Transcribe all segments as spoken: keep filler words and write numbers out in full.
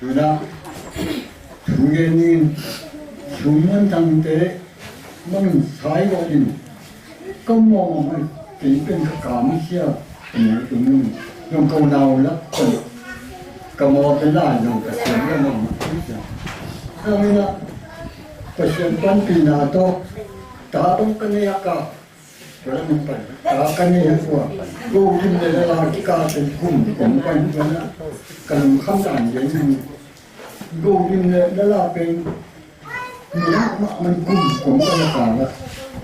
Tuna thu gen ning, sum man tangte bangin sai lo in, ka mawh mawh mai, kei pen ka kam sia, ka mawh tung in, zong ko nau lak pen ka mawh pen lai zong ka siam lo mawh mawh sia. Zong ina Pasian panpina tawh ta bang ka nei a ka Tua la min pan ta ka nei a tua. Ko dim le la la kika pen kum kum pan tua na ka lungkham dan gen ni. Ko dim le la la pen ni a ma man kum kum pan a ka la.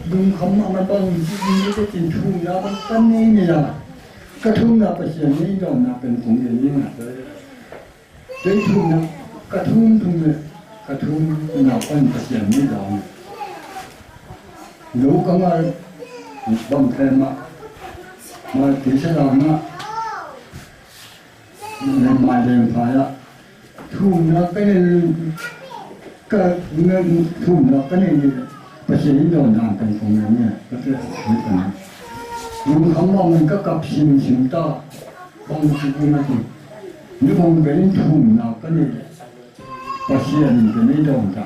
Lungkham ma man pan ni ni te tin thu na pan pan ni ni la. Ka thum na Pasian ni dom na pen kum gen ni na. Kei thumna, ka thum thum le, ka thumna pan Pasian ni dawng. Lo ka ngal bang khe mah, mal ti sa dawng mah, le mai leng phai ah. Thumna ka nen, ka nen thumna ka nen ni, Pasian ni dawng dan kan kong nen ni, ka te ni kan. Lungkham mah man ka kap sim sim ta. Bang ci ding a ci. Ni bang pen thumna ka nei leh Pasian in pen ei dawng ta.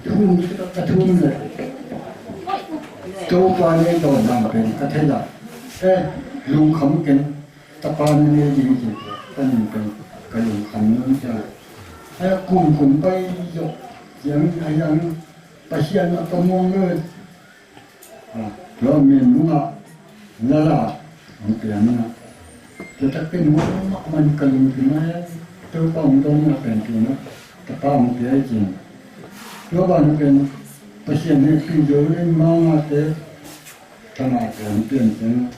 Thum ka thum leh Topa in ei dawng ta pen ka thei la. Eh, lungkham ken Tapa na nei ding ci. Ka nin pen ka lungkham nuam ta. Eh, kum kum pai zawh ciang a yang Pasian a ka muang lo. Tua men nungah lala hong pia mana. Tua tak pen nungah man ka lungkim a, tua pa hong dawng na pen tua na, tapa hong pia i cin. Tua ban pen Pasian hehpih zo le mangate, tangate hong pian cin.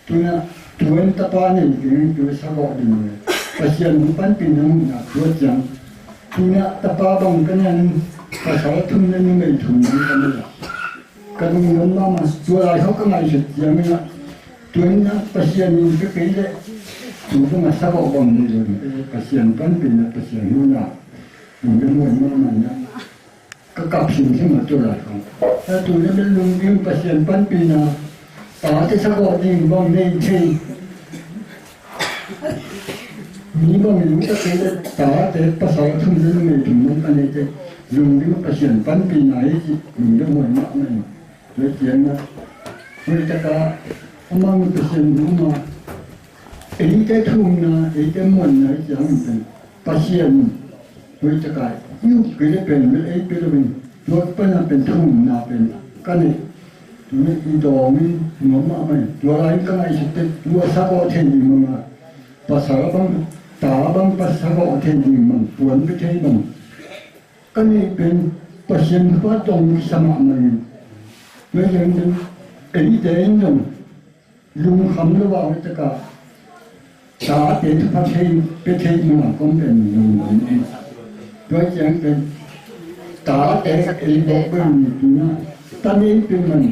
Tuna, tuan tapa nei ding, tua sagawh ding le. Pasian hong panpih na muhna, tua ciang. Tuna, tapa bang ka nian, pasal thum le numei thum ding ka nei a. Ka lungdam mahmah, tua lai khawng ka ngaihsut ciang ina. Tuan na, Pasian in ka kei le. Tua bang a sagawh bang nei lo. Pasian panpih na, Pasian huna. Lungdam mahmah na. Ka kap simsim a tua lai khawng. A tu le bel lungdam Pasian panpihna. Tate sagawh ding bang nei thei. Mi bang in ka kei le tate pasal thum le numei thum bang ka nei thei. Lungdam Pasian panpihna hi ci lungdam huai mahmah in. Tua ciang na. Tua taka amang Pasian huma. Eite thumna, eite muanna hi ciang in pen. Pasian. Tua taka, i up kei le pen, mel ei pe lo in, tua pana pen thumna pen, ka nei, tua i dawng in, nuam mahmah in, tua lai ka ngaihsut te, tua sagawh thei ding mah, pasal bang, ta bang pasal sagawh thei ding mah, puan pe thei bang. Ka nei pen, Pasian pa dong sa mahmah in, tua i dawng pen, ei te in dong, lungkham lo a hoih taka tate thupha thei, pe thei nung a kong pen lungdam e. Tua ciang pen tate ei bawk pen ni tuna ta nei pen man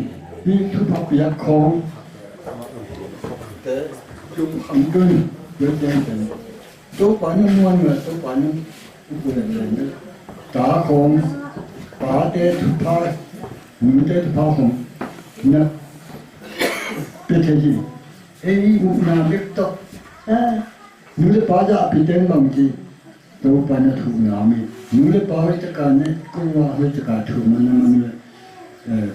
hi thupha piak khawng lungkham pen tua ciang pen Topa na muan uh a, Topa na muan uh a, ta khawng, pate thupha, nute thupha khawng na pe thei hi. Ei upna bek tawh, eh, nu le pa zahpi teng bang ci, Topa na thuhna mi. Nu le pa hoih taka ne, kua hoih taka thuhna na man uh a, eh,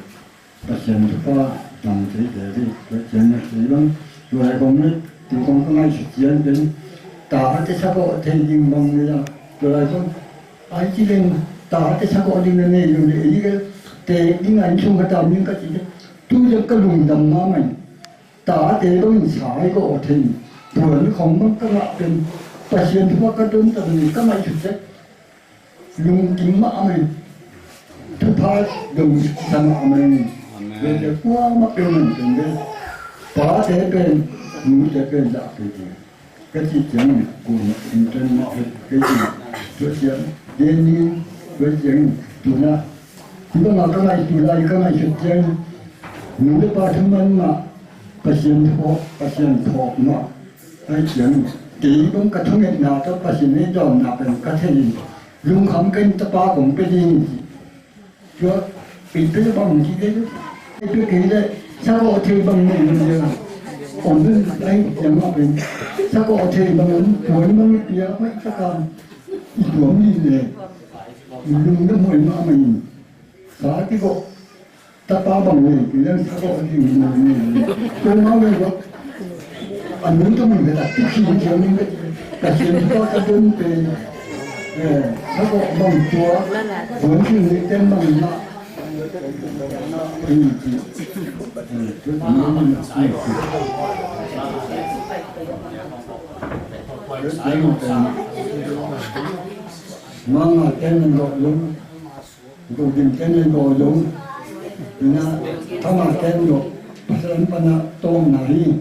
Pasian thupha tang thei te hi, Pasian na thei bang, tua lai kong ne, tu kong ka ngaihsut ciang pen, tate sagawh thei ding bang ne a, tua lai kong, ai ci leng, tate sagawh ding na nei lo le, ei ka, te ding a in sung ka tam ding ka ci te, tu leng ka lungdam mahmah in, tate bang in sai gawh thei, puan khong bang ka ngah pen, Pasian thupha ka don ta bang in ka ngaihsut te, lungkim mahmah in, thupha dong sa mahmah in, Amen. Tua te kuamah pen man pen ve, pate pen, nute pen zahpi ding. Ka cih ciangin, kuamah in pen mah ve, kei cih, tua ciang, den ni, tua ciangin, tuna, hi bangah ka ngaihsut lai, ka ngaihsut ciangin, nu le pa thuman mah, Pasian phawk, Pasian phawk mah. Ai ciang, kei bang ka thungetna tawh Pasian ei dawmna pen ka thei in, lungkham ka in tapa kong pe ding in ci. Tua, kei pe bang ci kei, kei pe kei le, sagawh thei bang nei lo le. Om dun ai ciang mah pen, sagawh thei bang om, puan bang pia, mai taka. Tuam hi le, lung na muai mahmah in, sa kigawh, tapa bang le, kilian sa gawh ding le, kei mau le gawh, a nun ka mun le, a kikhin thiam le, ka sian tua ka don pe, eh, sa gawh bang tua, buan khin le, ten bang na, Mama ken en gawh lum, Gawh dim ken en gawh lum, ina, Mama ken gawh, Pasian pana tawng na hi.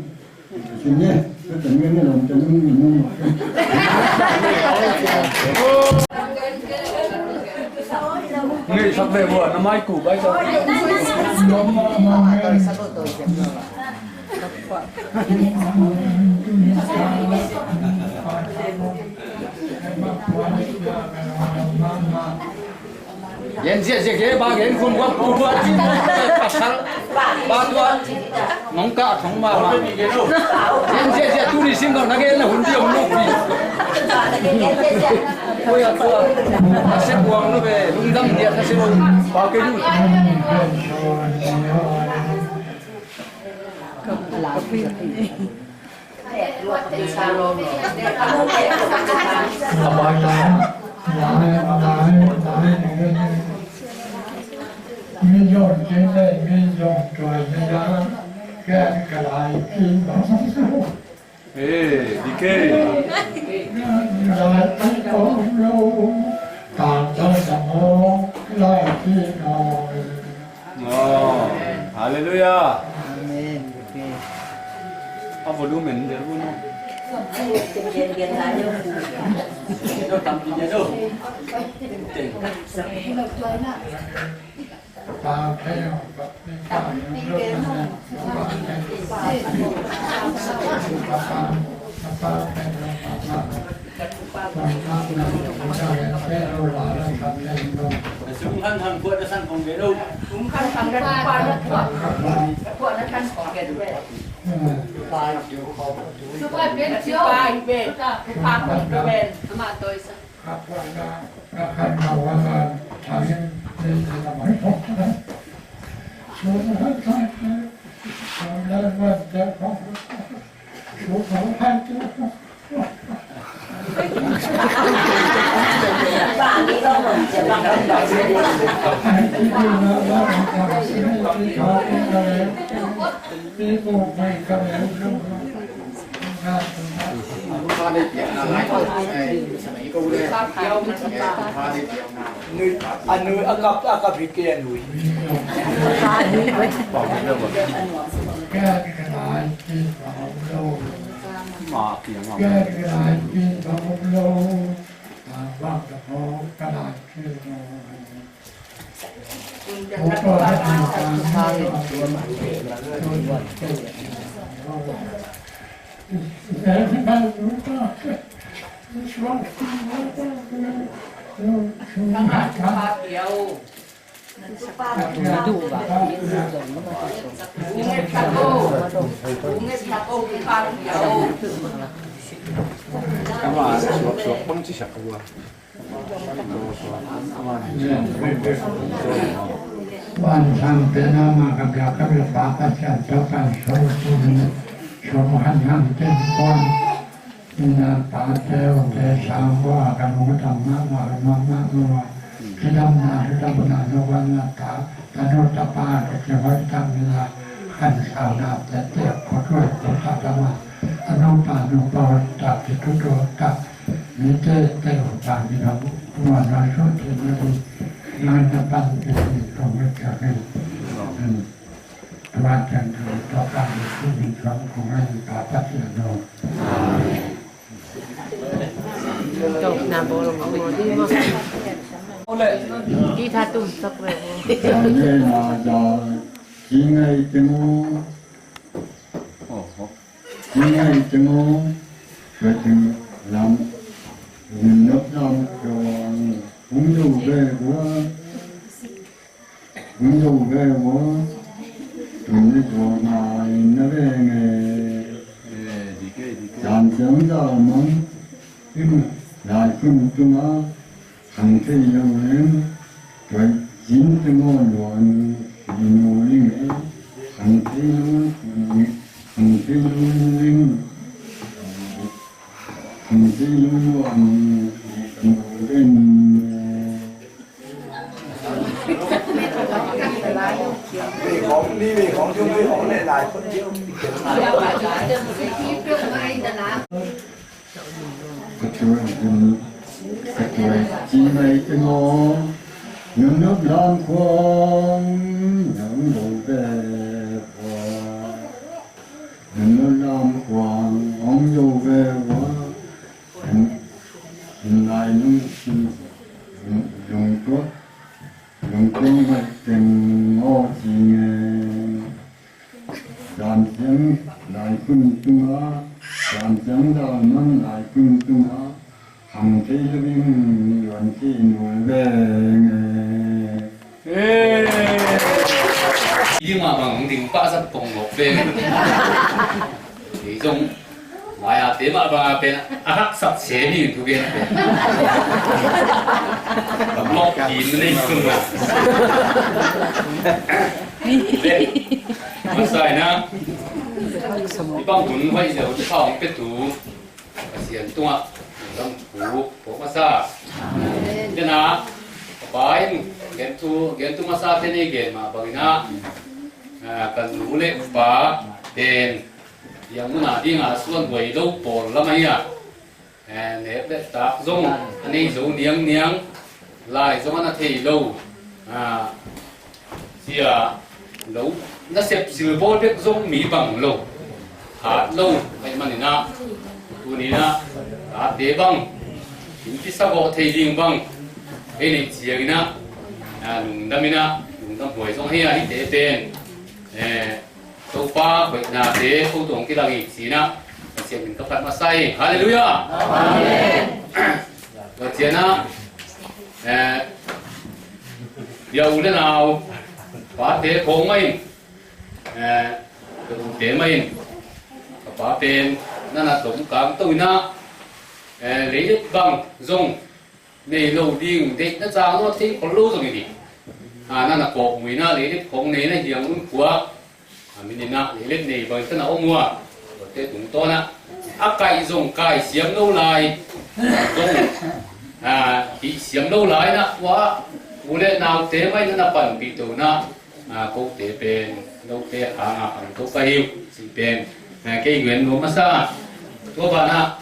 Sini, ka teng ngen lam teng ngen ngen. Ngei sak ve bua, na mai ku bai sa. Gen ziahziah kei, ba gen khum kua, pu tua ci, pasal ba tua nong kah thong mahmah. Gen ziahziah, tuni sim lo na gen na hun ding om lo pi. Oi a tua, a se buang lo ve, lungdam dia ka se lo, pa kei lu. Eh, di kei. Oh, hallelujah. Amen. A volume en del bu no. Sung khan khan kuat na san kong gen uh. Sung khan khan kuat na kuat na kuat na san kong gen uh. Supa ben cio. Supa ben. Supa ben. Ama toi sa. A nui, a kap, a kap hi kei a nui. Wan sang te na ma ka bia ka bia pa ka sian to kan so tu ni so mo han han te kuan. Ina pa te o te sang wa ka mo ta ma ma ma ma ma. Kidam na kidam na no wa na ta ta no ta pa te ke wa ta mi na kan sa na te te ko tu ko ta ta ma. A no pa no pa ta te tu tu ta. Mi te te o ta mi na wa na so te na ni na na pa te ni ko me ka ni. Tua ciang tua pa Jesu min suang kong ngai pa Pasian aw. Tok na bawlung a maw ding maw. Ti tha tum sak le. Amen. Amen. Ki ngai teng aw. Ki ngai teng aw. Tua teng lam. Lim nop lam tua. Hong zo ve ua. Hong zo ve ua, tun ni tua ma in na ve nge. Zan siang za mang, in Lai khun tungah khang thei lo leng, tua cin teng aw luan i nu ling e, khang thei lo, khang thei lo leng, khang thei lo luan i kan lo den. Ka tuai, ka tuai ci mai teng aw, nunnup lam khuang nang lo ve ua. Nunnup lam khuang hong lo ve ua. Nai lungsim, lungtuak, lungtuak mai teng aw ci nge. Zan siang lai khun tungah, zan siang zan mang lai khun tungah, khang thei lo ding luan ci nul veng e. Ding mah bang hong ding pah zat kong lok veng. Kei zong lai a te mah bang a pen a haksak se ding thu gen pen. Bang lok kim nei sung a. Masa ina. I bang hun hoih zeu te pha hong pe tu. Pasian tungah lungdam thu phawk masa. Amen. Tena, a pa in gen thu, gen thu masa te nei gen mah bangin ah, ah, kan nu le pa pen, yang muna dingah suan buai lo pawl lam ahi ah. Eh, nek le tak zong a nei zo niangniang, lai zong a na thei lo. Ah, sia lo, nasep silbawl bek zong mi bang lo, hat lo, ahih manin ah, tuni in ah, tate bang, innpi sa gawh thei ding bang, ei neih ciangin ah, ah, lungdam in ah, lungdam huai zong hi a, hihte pen, eh, Topa hoihnate ko tawh kilang hi ci-in ah, Pasian min ka phat masa hi. Halleluiah. Amen. Tua ciangin ah, eh, bia u le nau, pate khawng mah in, eh, ka ute mah in, ka pa pen na na tom kang to in ah, eh, leilet bang zong nei lo ding, deihna cang lo thei khol lo zong hi ding. A, na na kawkmuina leilet khawng nei na hiang un khua. A, min in ah leilet nei bang ka na om uh a. Tuate tungtawn ah a kaih zong kai siam lo lai. Zong, a, hih siam lo lai na ua. U le naute mah in na na panpih to na. A, kote pen, note hanga khangto ka hi uh, cih pen, a, kei ngen nuam masa. Tua banah,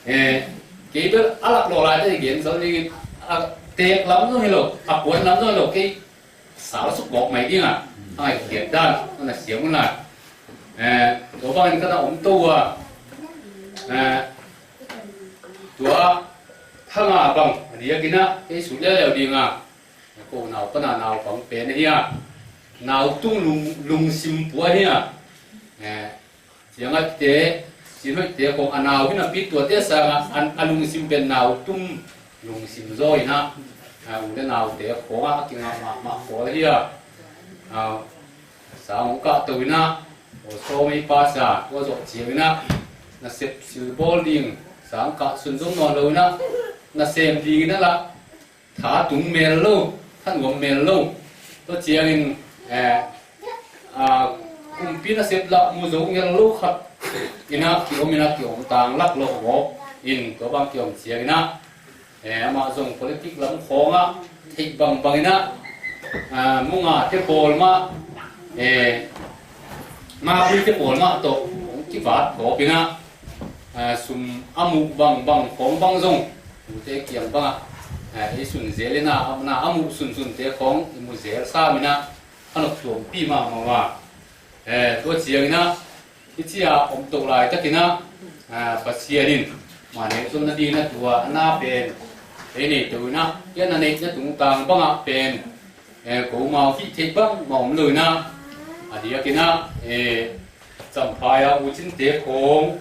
eh, kei bel a lak lawh lai te gen zo dingin, a, teek lam zong hi lo, a kuan lam zong hi lo, kei sal suk gawk mai ding a, a ngaihkhiat dan, a na siam un lai. Eh, tua bangin ka na om to uh a, eh, tua hanga bang, a diakin ah, kei sut leuleu ding a, ko nau pana naupang pen ahi a, nau tung lung, lungsim pua ahi a. Eh, ciangaite, cinhoihte khawng a nau hi napi tuate sangah a, a lungsim pen nau tum lungsim zaw in ah, a, u le naute khawngah a kingah mahmah pawl ahi a. A, sang hong kahto in ah, aw sawmei pasa, tua zawh ciangin ah, nasep silbawl ding, sang kah sunzom nawn lo in ah, nasem dingin ah lah, tha tung mel lo, thanuam mel lo. Tua ciangin, eh, a, kumpi nasep lah mu zo ngel lo khat in ah kiom in ah kiom tang lak lo aw. In tua bang kiom ciangin ah, eh, amah zong politik lam khawngah theih bangbang in ah, a, munga te pawl mah, eh, mapui te pawl mah tawh hong kivat gawp in ah, a, sum a muh bangbang khawng bang zong, ute kiang bangah, a, i sun zel in ah, a, na a muh sunsunte khawng i mu zel sam in ah, a nop tuampi mahmah uh a. Eh, tua ciangin ah, hih ci-a om to laitakin ah, a, Pasian in mah nek zonna dingin ah tua a na pen ei nei to in ah, i a na neihna tungtang bangah pen, eh, ko mau hih theih bang mah om lo in ah, a diakin ah, eh, Champhai a U Cinte khawng,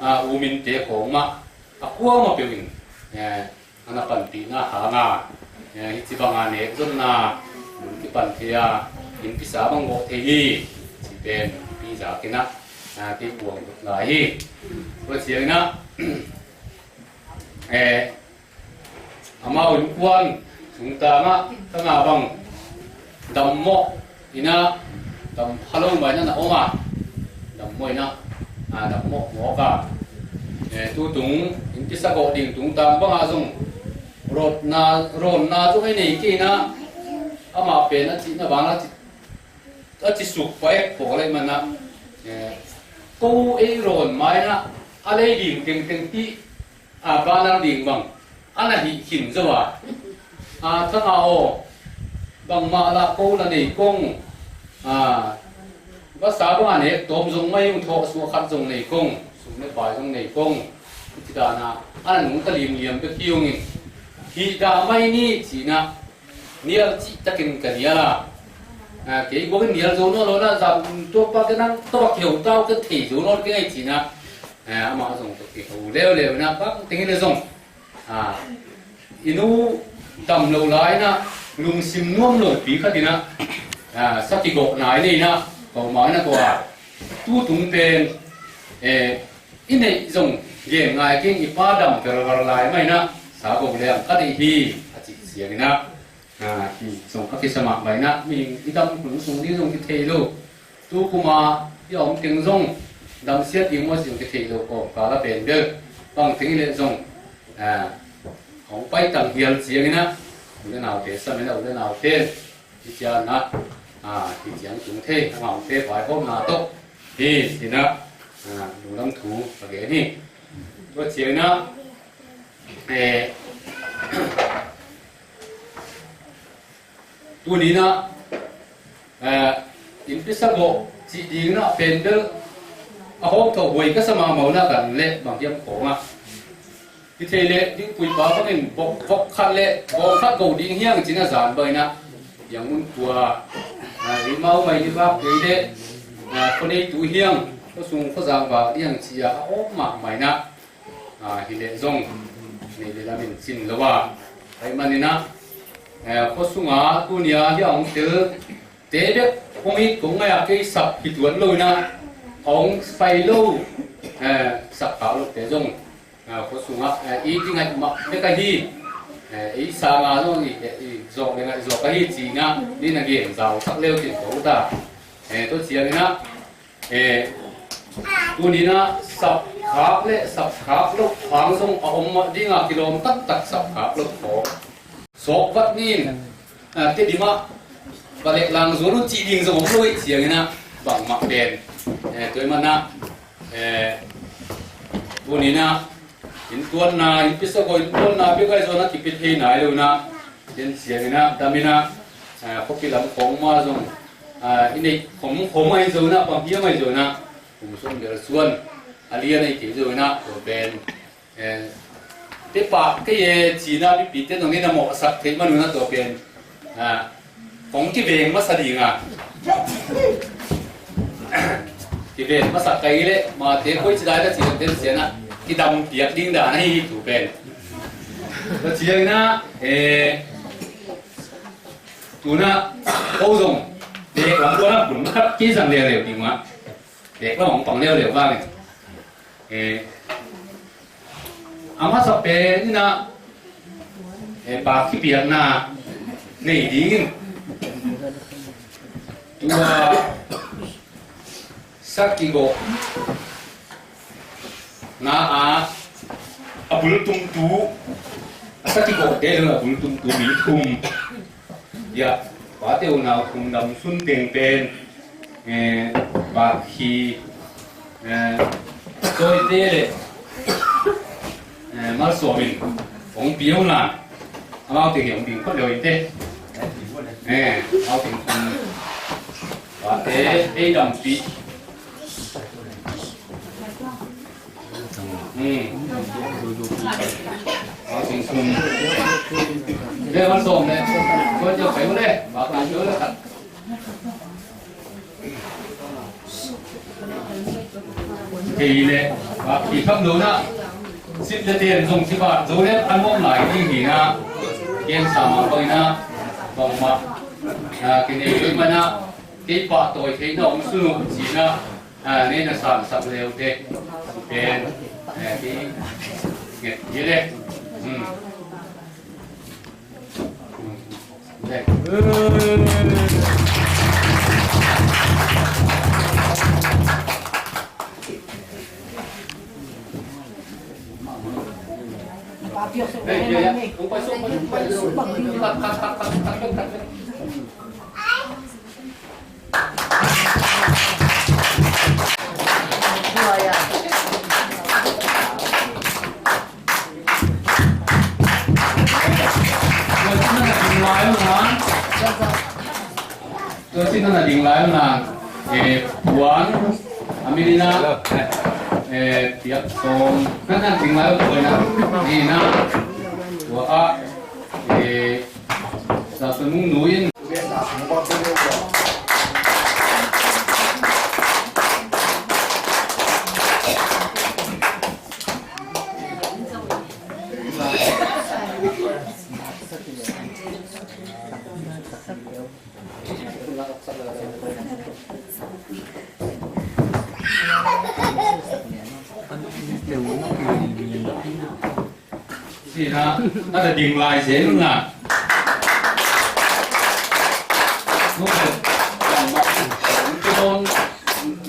a, U Minte khawng mah a kuamah peuh in, eh, a na panpihna hanga, eh, hih ci banga nek zonna mun kipan thei a, innpi sa bang gawh thei hi, ci pen pi zakin ah, a, kei kuang lai hi. Tua ciangin ah, Eh, amau innkuan sungtangah ka nga bang dammawh inah, dam pha lo mah inah na om a, dammawh inah, a, dammawh mawk a. Eh, tutung inn kisa gawh ding tungtang bangah zong rawnna, rawnna zong i nei kei inah, amah pen a cihna bang a ci, a ci suk paek pawl ahih manah, eh, ko ei rawn ma inah a lei ding tengteng tih, a, banner ding bang a na hih khin zo a, a, thanga aw, bangmah lah ko na nei kong, a, vasa bang a nek tawm zong mai ung, thawh suah khat zong nei kong, sum le pai zong nei kong, ci dan a, a na nungta limliam bek hi ung in, hih dah mai ni ci inah nial cih takin ka nial a, a, kei guak in nial zo nawn lo inah, zan tuakpa ka nang tawh a kiho tau ka thei zo nawn kei ngai ci inah, a, amah zong tawh kiho leuleu inah, bang teng in le zong, a, i nu dam lo lai inah lungsim nuam lopi khat inah, a, sa kigawh nai le inah, ko ma inah ko a, tutung pen, eh, i neih zong gen ngai keng, i pa dam verver lai mah inah sa go leng ka deih hi, a cih ciang inah, a, hih zong a kisa mahmah inah, mihing i dam hun sung ding zong kithei lo. Tu kuma i a om teng zong damsiat ding maw ci zong kithei lo, kawmkal a pen bel bang teng i leh zong, a, hong paitang hial ciang inah, u le naute sam inah, u le naute hi ciang inah, a, hi ciang tung thei, amaute vaihawmna tawh hi ci inah, a, lungdam thu ka gen hi. Tua ciang inah, eh, tuni inah, eh, inn kisa gawh cih ding inah pen bel a hawmtho huai ka sa mahmah inah, kan leh bang hiam khawng a, hi thei leh dingpui pa bangin vok, vok khat le bawng khat go ding hi hang ci inah, zan bang inah, Yangon khua, a, eimau mai ni bak kei leh, a, khuaneitu hi hang, khuasung khuazang vak ding hi hang ci a, a om mahmah inah, a, hi leh zong nei le lam in cin lo a, ahih man inah, eh, khuasunga tuni a hi a hong tel te bek hong it kong ngai a, kei sap hi tuan lo inah, a hong pai lo, eh, sap khak lote zong, a, khuasungah, eh, i kingaih mah bek ahi, eh, i sanga zong i, eh, i zawk le ngaih zawk ahi ci inah, ni na gen zausak leu cin ko ta. Eh, tua ciang inah, eh, tuni inah sapkhak le sapkhak loh khang zong a om mah ding a, kilawm taktak sapkhak loh khawng sawkvat ni in, a, Tedim ah va lehlang zual un cih ding zong om lo ahih ciang inah, bangmah pen, eh, tua ahih manah, eh, tuni inah innkuanna, inn kisa gawh innkuanna bek ahi zongin a kipia thei nai lo inah, tua ciang inah dam inah, a, khuapi lam khawng mah zong, a, i neih khawm khawm ahi zongin a, pang hiam ahi zongin a, kum sawm bel suan a lian ahi kei zongin a, tua pen, eh, te pah kei e ci inah mipite zong in a mawhsak theih man un a, tua pen, a, kong kiveng masa ding a, kiveng masa kei leh mate koi ci lai na ci, tua pen ciang a kidam piak ding dan ahi hi, tu pen. Tua ciang inah, eh, tu inah ko zong bek lam tua na kun khat kei zang leuleu ding mah. Bek lam hong pang leuleu vang in. Eh, a masa pen inah, eh, bakhi piakna nei dingin tua sa kigawhna a, a bul tumtu, a sa kigawhte lo a bul tumtu mi thum. Ya, pate unau thum dam sun teng pen, eh, bakhi, eh, tawite le, eh, malsawm in hong pia un la, amau teng hi hong ding phot leu in te. Eh, amau teng thum, pate ei dampih. Hmm. Amau teng thum. Le, malsawm le. Tua cia pai un le. Ba ka cia le khat. Kei le, ba ki kham lo na. Sip le ten zong sip a zo le an mawm lai ding hi na. Ken sa ma bang na. Bang ma. Ah, kei nei ma na. Kei pahtawi theihna om sun uh ci na. Ah, nei na sansak leute pen, eh, kei nget hi le. Tua cih na ding lai uh na, eh, puan a min ina, eh, piak sawm na na ding lai uh tua ina, ina, tua ah, eh, Sa Sun Mung Nu in. Sina, na da ding lai zel na.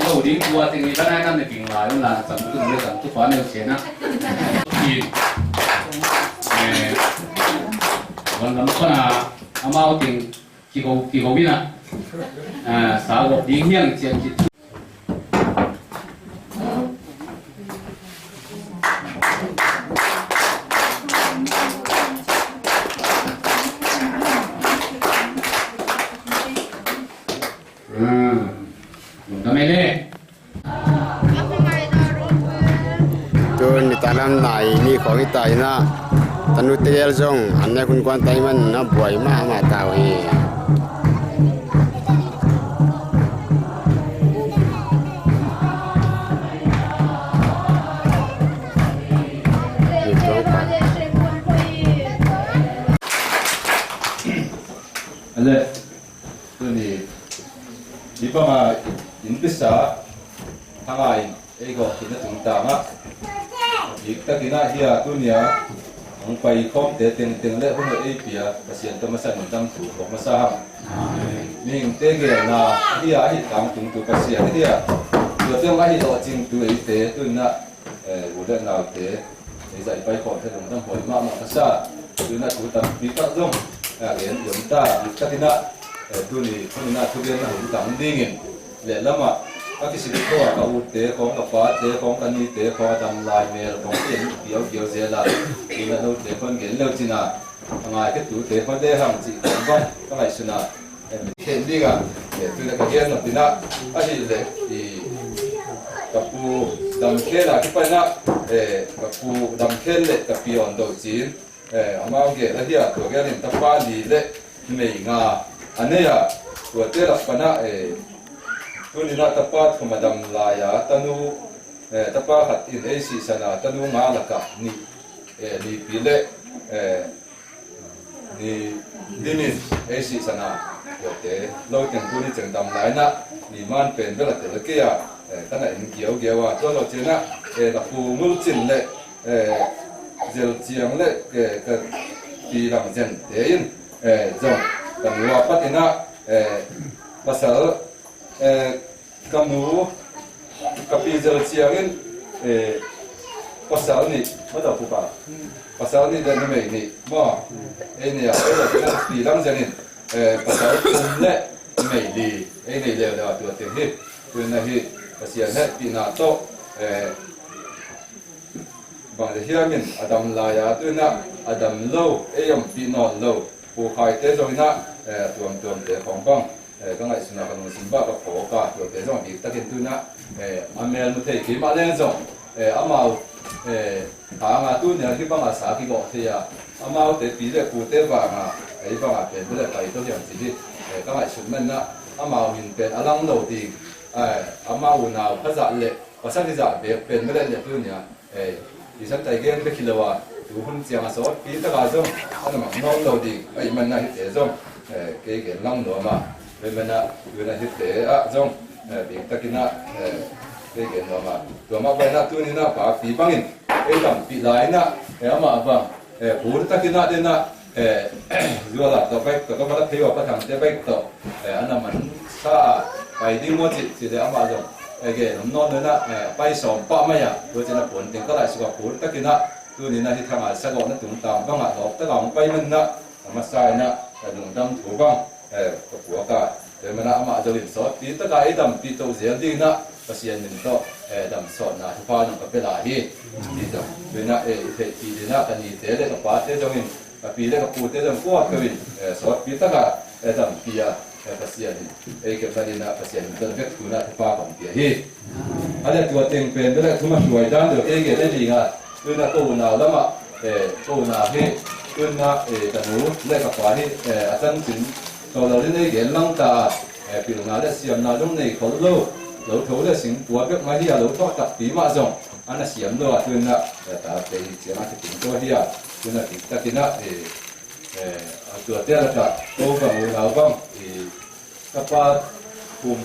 Lo ding tua ting i banai na ding lai na, sam tu le sam tu pa ne sena. Ki. Eh, wan lam pa na, amau ting kiho, kiho ina. Ah, sa gop ding hiang ciang ki. Hmm. Lungdam ei le. Tun nitak lam nai nih khawng hi ta ina, tanu tegel zong an nek hun kuan ta hi man na buai mahmah ta uh hi. Ale. Tuni, hih banga in pisa, hanga in, ei gawh khin a tungtang ah. Biktakin ah hia tunia, hong paikhawmte tengteng le hun a ei pia, Pasian tawh masa nungdam thu, kawk masa hang. Mihingte gelna, hia ahi tangtungtu Pasian hia. Tua teng ahi lawhcingtu eite, tunia, eh, u le naute, ei zah i paikhawm thei lungdam huai mahmah ka sa. Tuna thu tampi tak zong, eh, gen i om ta, biktakin ah, eh, tuni, tuni na thugenna hun tang dingin, lehlamah, ka kisim khawm a ka ute khawng, ka pate khawng, ka nite khawng, a dam lai mel khawng, ki en kiaukiau zel a, tuna note khawng gen leu cin a, a ngai khe tute khawng le hang cih khawng bang, ka ngaihsun a, Khen ding a, eh, tuna ka gen nop in ah, ahih leh, i, ka pu Dam Khen a kipan ah, eh, ka pu Dam Khen le ka pi Awn Do Cin, eh, amau gel ahi a, tua gel in tapa li le mei nga a nei a, tuate lak pan ah, eh, tuni in ah tapa thum a dam lai a, tanu, eh, tapa khat in ei sihsan a, tanu nga lak ah nih, eh, nipi le, eh, Ni dimin ei sihsan a, tuate lo teng tuni ciang dam lai in ah, ni man pen bel a tel kei a, eh, ka na in kiaukiau a, tua lo ciang ah, eh, ka pu Ngul Cin le, eh, Zel Ciang le, eh, ka pi Lang Zen te in, eh, zong ka nu a pat in ah, eh, pasal, eh, Ka nu, ka pi Zel Ciang in, eh, pasal nih, ma dah pupa. Pasal nih dan numei nih, maw. Ei nih a, ei nih a, pi Lang Zen in, eh, pasal thum le numei li. Ei nei leuleu a tua teng hi. Tua in ah hi, Pasian hehpihna tawh, eh, bang le hiam in a dam lai a, tua in ah a dam lo, ei ompih nawn lo. Pu Khai te zong in ah, eh, tuamtuamte khawng bang. Eh, ka ngaihsun a ka lungsim bah ka phawk a, tuate zong a biktakin tu in ah, eh, a mel mu thei kei mah leng zong, eh, amau, eh, hang a tuni a hih bang a sa kigawh thei a, amaute pi le pute vang a, eh, hih bang a pen bel a pai tawh hiam cih hi, eh, ka ngaihsun man in ah, amau min pen a lang lo ding, eh, amau unau phazah le pasal hizah bek pen bel a le tuni a, Eh, i san tai gen bek hi lo a, tu hun ciang a sawtpi tak a zong, a na mang nawn lo ding, ahih man in ah hihte zong, eh, kei gen lang nuam a, ahih man in ah, tu in ah hihte ah zong, eh, biktakin ah, eh, kei gen nuam a, tua mah bang in ah, tuni in ah, papi bangin, ei dampih lai in ah, eh, amah bang, Eh, phur takin ah, den ah, eh, Zuala tawh bike tawh, ka mala phei uh a Pa Thangte bike tawh, eh, a na man sa a, pai ding maw ci, ci leh amah zong, eh, gen om nawn lo in ah, eh, pai sawm pah mai a, tua ciang a puan teng ka laihsuk a phur takin ah, tuni in ah hih Thanga sagawhna tungtang bang ah lawp tak a hong pai man in ah, a masa in ah, eh, lungdam thu bang, eh, ka puak a, tua man ah amah zong in sawtpi tak a ei dampih to zel ding in ah, Pasian min tawh, eh, damsawtna thupha nong ka pia lai hi. Hi zong, tua in ah, eh, i theihpih ding in ah, ka nite le ka pate zong in, ka pi le ka pute zong kuapeuh in, eh, sawtpi tak a, eh, dampih a, eh, Pasian in, eh, kep na ding in ah, Pasian min tawh vek thu in ah thupha kong pia hi. A le tua teng pen bel a thum a hruai dan deuh kei gen a ding a, tu in ah ko unau lam ah, eh, ko unau hi, tu in ah, eh, ka nu le ka pa hi, eh, a chanchin to lo ding ei gen lang ta a, eh, pilna le siamna zong nei khol lo, lo tho le sing pua bek mah hi a, lo thawh takpi mah zong a na siam lo a, tu in ah, eh, tate hi ciang a kitung tua hi a, tu in ah kik takin ah, eh, eh, a tuate lakah ko bang unau bang, eh, ka pa kum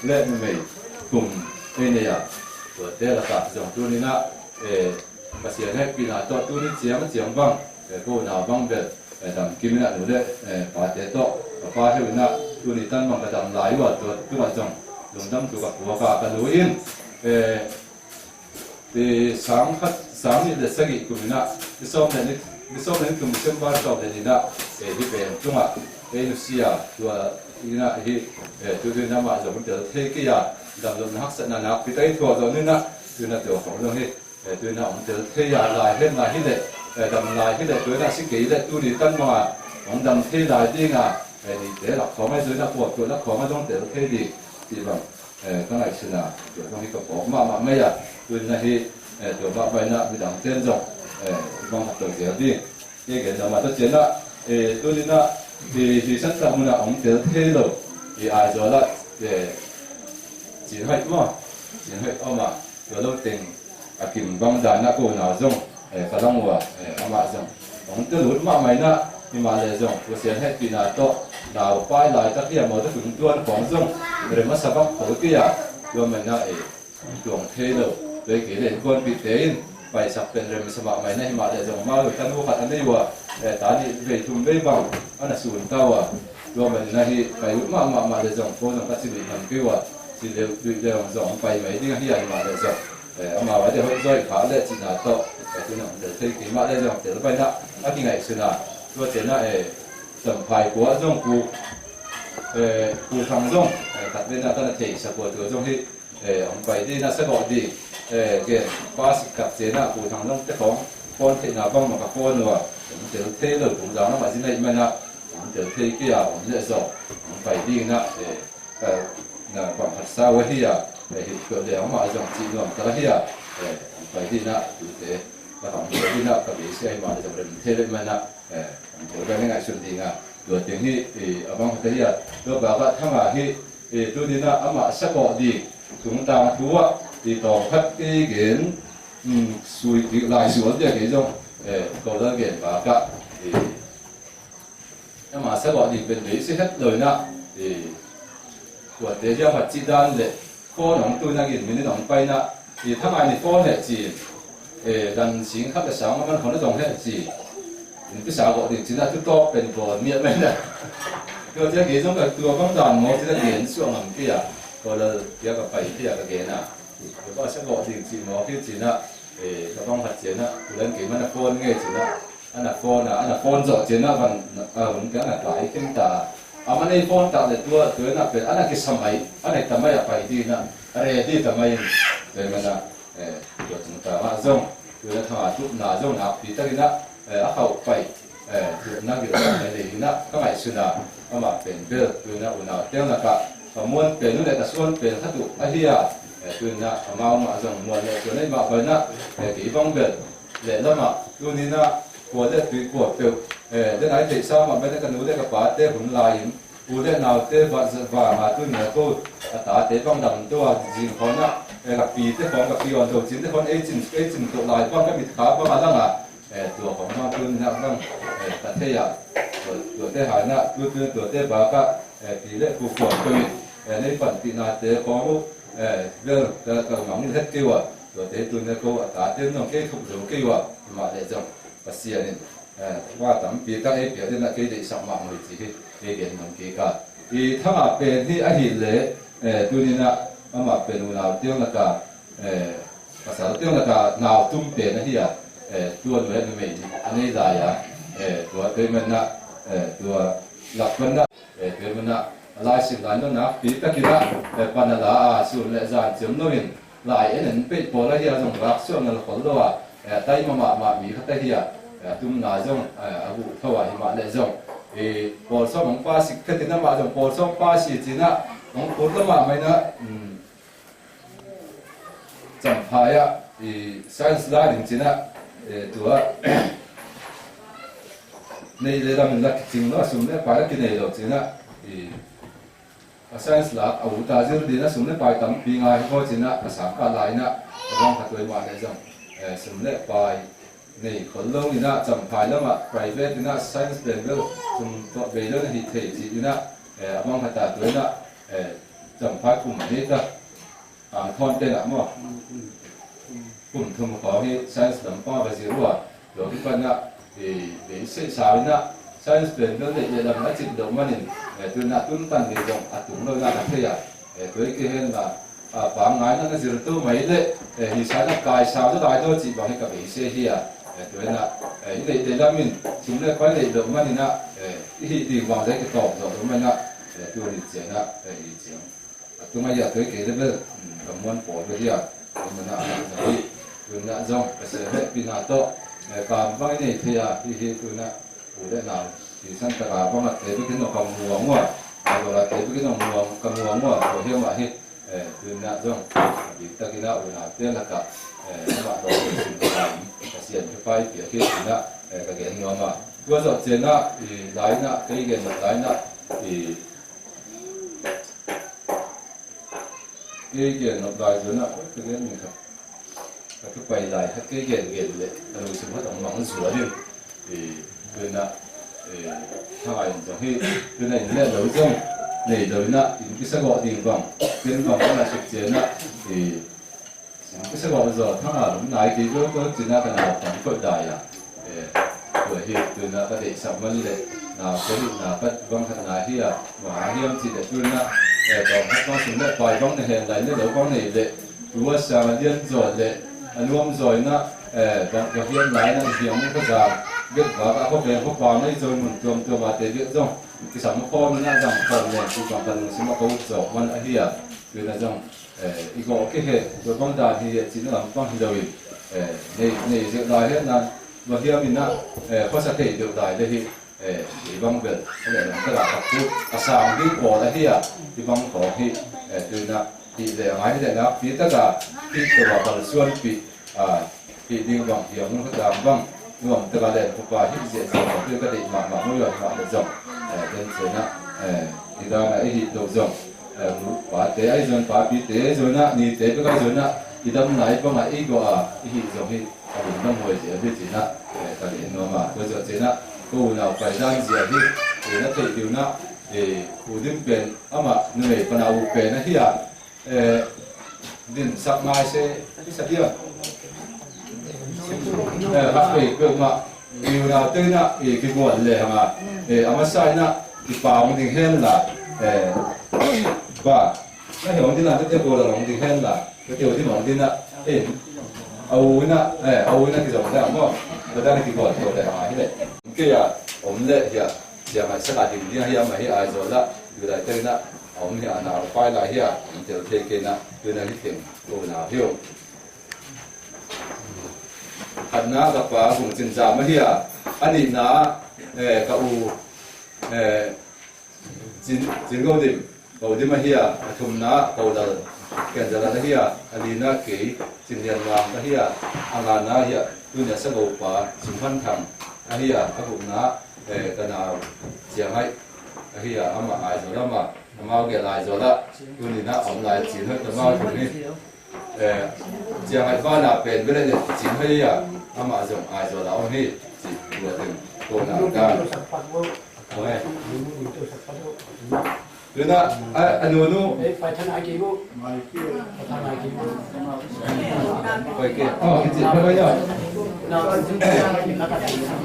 le numei kum ei nei a, tuate lakah zong tuni in ah, eh, Pasian hehpihna tawh tuni ciang ciang bang, eh, ko unau bang bel, eh, damkim in ah nu le, eh, pate tawh ka pa heuh in ah tuni tan bang ka dam lai uh a, tua tungah zong lungdam thu ka puak a, ka nu in, eh, eh, sang khat, sang nih le sagih kum in ah, ni sawm le ni, ni sawm le ni thum December sawm le ni in ah, eh, hih veng tungah ei nusia, tua in ah hih, eh, tu tu in ah amah zong tel thei kei a, damlohna haksatna nakpi tak i thuak zawh ni in ah, tu in ah tua khong zong hi, eh, tu in ah hong tel thei a, lai hen lai hi leh, eh, dam lai hi leh, tu in ah si kei leh tuni tan bang a hong dam thei lai ding a, eh, nite lak khawng a, tu in ah puak tua lak khawng a zong tel thei ding cih bang, eh, ka ngaihsun a, tua zong hi ka phawk mahmah mai a, tu in ah hi, eh, tua mah bang in ah midang ten zong, eh, bang khat tawh zel ding. Kei gen lam ah tawh ciang ah, eh, tuni in ah, eh, hi Santa mun ah hong tel thei lo, eh, Aizawl ah, eh, Cin Hoih maw, Cin Hoih om a, tua lo teng a kim bang dan ah ko unau zong, eh, ka lang uh a, eh, amah zong hong tel ut mahmah in ah, hi mah leh zong Pasian hehpihna tawh nau pai laitak hi a, mawtaw tung tuan khawng zong rem a sa bak khol kei a, tua man in ah, eh, tuang thei lo. Tua hi kei leh innkuanpihte in paisak pen rem sa mahmah in ah, hi mah leh zong amau tanu khat a nei uh a, eh, ta nih vei thum vei bang a na sun ta uh a, tua man in ah hi pai ut mahmah mah leh zong ko zong ka ci luih ngam kei uh a, ci leh luih leh zong pai mai ding ahi a, hi mah leh zong, eh, amau a dia hoih zaw hi kha leh cihna tawh, eh, tu in ah hong tel thei kei mah leh zong tel pai in ah a kingaihsun a, tua ciang ah, eh, Champhai khua ah zong Pu, eh, Pu Thang zong, eh, khat vei in ah ka na theisak uh a, tua zong hi, eh, hong pai ding in ah sagawh ding, eh, gen pa sik tak ciang ah Pu Thang zong te khawng phone theihna bang mah ka phone uh a, hong tel thei lo, Pu Thang lam ah zi na hih man ah hong tel thei kei a, om leh zong hong pai ding in ah, eh, ka na bang khat sa uh ahi a, eh, hilh peuh leh amah zong cih nuam tak ahi a, eh, hong pai ding in ah tute lakah hong tel ding in ah ka beisei a, hi mah leh zong rem thei leh man ah, eh, hong tel ding in ngaihsun ding a, tua teng hi, eh, a bang khat ahi a, tua bakah Thanga hi, eh, tuni in ah amah sagawh ding tungtang thu ah, eh, tawm khat kei gen, um, sui kik lai sual dia kei zong, eh, ko dal gen bakah, eh, amah sagawh ding pen beisei het lo in ah, eh, tuate ziau khat cih dan leh phone hong tu in ah gin min in hong pai in ah, eh, Thanga in i phone heh ci, eh, dan sing khat le sang a man khawng a zong heh ci. In pi sagawh ding ci in ah tu tawp pen bawl miah mai in ah. Tua ciang kei zong ka tua bang dan maw ci in ah gen suak ngam kei a, tua lal pia ka pai pia ka gen a. Tua pa sagawh ding ci maw kei ci in ah, eh, ka bang khat ciang ah, tu lan kei man a phone ngei ci in ah, a na phone a, a na phone zawh ciang ah van, a hun ka a na kai khin ta. A man ei phone tak leh tua, tua in ah pen a na kisa mai, a na kisa mai a pai ding in ah, a ready ta mai in, tua man ah, eh, tua tungtang ah zong, tua in ah Thanga tupna zong nakpi tak in ah, eh, a khauh pai, eh, tupna gil tak mai lei in ah, ka ngaihsun a, amah pen bel, tua in ah unau teng lakah ka muan pen uh leh ka suan pen khat uh ahi a, eh, tua in ah amau mah zong muan leh tua in ah i mah bang in ah, eh, kei bang bel, leh lam ah, tuni in ah, khua le tui khua peuh, eh, den a i theihsa mah bang in ah ka nu le ka pate hun lai in, u le naute va, va nga tuni in ah ko, a tate bang dam to a, zing khawng ah, eh, ka pite khawng, ka pi awn to cin te khawng ei cin, ei cin to lai bang ka mit kha bang a lang a, eh, tua khawng bang tuni in ah bang, eh, ka thei a, tua, tuate hai in ah, tu, tu, tuate bakah, eh, pi le pu khua peuh in, eh, nei panpihnate khawng uh, eh, bel, ka, ka mangngilh het kei uh a, tuate tuni in ah ko, a tate nong kei thup zo kei uh a, hi mah leh zong, Pasian in, eh, thupha tampi tak ei piak dingin ah kei deihsak mahmah hi ci hi, kei gen ngam kei ka. I Thanga pen hi ahih leh, eh, tuni-in ah amah pen unau teng lakah, eh, pasal teng lakah nau tum pen ahi a, eh, tua nuai numei a nei lai a, eh, tua tei man ah, eh, tua lak pan ah, eh, tua man ah a laisim lai lo nakpi takin ah, eh, pan a la a, sun le zan ciam loin lai en en peih pawl ahi a, zong vak suak ngal khol lo a, eh, taima mahmah mi khat ahi a, eh, a tumna zong, eh, a guh tho a hi mah leh zong, eh, pawl sawm hong pass khat in amah zong pawl sawm pass hi ci-in ah hong phut lo mahmah in ah, um, Champhai ah i science la ding ci-in ah, eh, tua neih le lam in la kicing lo, a sum le pai la kinei lo ci-in ah, i a science lak a ut a zir dingin a sum le pai tampi ngai hi ko ci-in ah, a sang kah lai-in ah, a bang khat tua i mah le zong, eh, sum le pai nei khol lo in ah, Champhai lamah private in ah science pen bel sum tawh bei lo na hi thei ci-in ah, eh, a bang khat a tua in ah, eh, Champhai kum hi ta. Angthawn teng ah maw? Kum thum khawng hi science lam pang va zir uh a, tua kipan ah, eh, beisei sau in ah, science pen bel neih le lam a cih loh manin, eh, tu-in ah tun tan ding zong a tung lo in ah ka thei a, eh, tua hi kei hen la, ah, pangngai in ah na zir to mai leh, eh, hi sa in ah kai sau zaw lai daw cih bang hi ka beisei hi a, eh, tua in ah, eh, i neih le lam in sum le pai neih loh manin ah, eh, i hih ding bang zah kitawm zawh lo manin ah, eh, tu ni ciang ah, eh, i ciang a tung a, ia, tua hi kei le bel, um, ka muan pawl bel hi a, tua man ah a zong hi, tu-in ah zong ka sia hehpihna tawh, eh, kam bang i nei thei a, hi hi tu-in ah u le nau, hi san tak a bang a te bekin zong ka muang uh a, a zawl a te bekin zong muang, ka muang uh a, tua hi mah hi, eh, tu-in ah zong, a bik takin ah unau te lakah, eh, amah tawh ka sin ka lam, ka sian ka pai piak hi tu-in ah, eh, ka gen nuam a. Tua zawh ciang ah, i lai-in ah, kei gen nuam lai-in ah, i Kei gen nop lai zong ah, oi, ka gen ni khat, ka thupai lai khat kei gen gen leh ka lungsim khat hong mang zual in, eh, tu-in ah, eh, Thanga in zong hi, tu-in ah inn le lo zong nei lo in ah, inn kisa gawh ding bang, inn bang bang a suk ciang ah, eh, inn kisa gawh zaw Thanga lum nai kei zo ko ci-in ah ka nau pan koih lai a. Eh, tua hi, tu-in ah ka deihsak man leh, nau ka hihna ka bang khatna hi a, bang hang hiam cih leh tu-in ah, eh, tawm khat bang sum le pai bang na hen lai, na lo bang nei leh, tu a sang a lian zaw leh, a nuam zaw in ah, eh, bang ka hiam lai na hiam ka zang, bek bak a khuaveng khuapa ngei zaw mun tuamtuam a te bek zong, kisam khawm in ah zang khawm leng, tu bang ka lungsim a ko zaw man ahi a, tu-in ah zong, eh, i gawh kei hen, tua bang dan hi, eh, cihna lam pang hi lo in, eh, nei, nei zek lai hen nan, va hiam in ah, eh, khuasa thei deuh lai le hi, eh, i bang bel, a le lam tak a ka put, a sang ding pawl ahi a, i bang khawng hi, eh, tu-in ah, hih le a ngai hi le nakpi tak a, hih tua a kalsuanpih, ah, hih ding bang hiam hun khuadam bang nuam tak a len khuapa hih ziahziah bang tu ka deih mahmah maw, i wan mah le zong, eh, den ciang ah, eh, i dan a i hih loh zong, eh, pate ahi zong, papite ahi zong ah, nite bek ahi zong ah, i dam lai bang a i gawh a i hih zong hi a lungdam huai ziau hi ci-in ah, eh, ka gen nuam a. Tua zawh ciang ah ko unau pai dan zia hi, eh, na theih ding uh ah, eh, U Dim pen amah numei pan a uh pen ahi a, eh, dinsak ngai se, i sa dia. Eh, hak pei peuhmah, i unau te in ah, eh, kigual le hang a, eh, a masa in ah, i pau ding hen la, eh, ba, na hong ding la, tete ko la hong ding hen la, tete hong ding hong ding ah, eh, a u in ah, eh, a u in ah kizom le maw, ka dan kigual to le hang a hi le. Kei a, om le hi a, Sia mai saka ding ding hi a, mah hi Aizawl ah, tu laitakin ah a om hi a, na a pai lai hi a, om tel thei kei na, tu na hi teng ko na hi o. Khatna ka pa Hung Cin Zam ahi a, a nihna, eh, ka u, eh, Cin, Cin Go Dim, Go Dim ahi a, a thumna Ko Lal, Ken Za Lal ahi a, a lina kei Cin Lian Mang ahi a, a ngana hi a, tuni a Sa Go pa Sum Han Thang ahi a, a gukna, eh, ka nau Ciang Haih ahi a, amah Aizawl amah, amau gel Aizawl ah, tuni na a om lai Cin Haih amau thum hi. Eh, Ciang Haih banah pen bel le Cin Haih a, amah zong Aizawl a om hi, ci tua teng ko na dan. Tuna a, a nunu. Ei, paithan a kibu. Paithan a kibu. Oi, ke. Oh, kici, pai, pai, pai.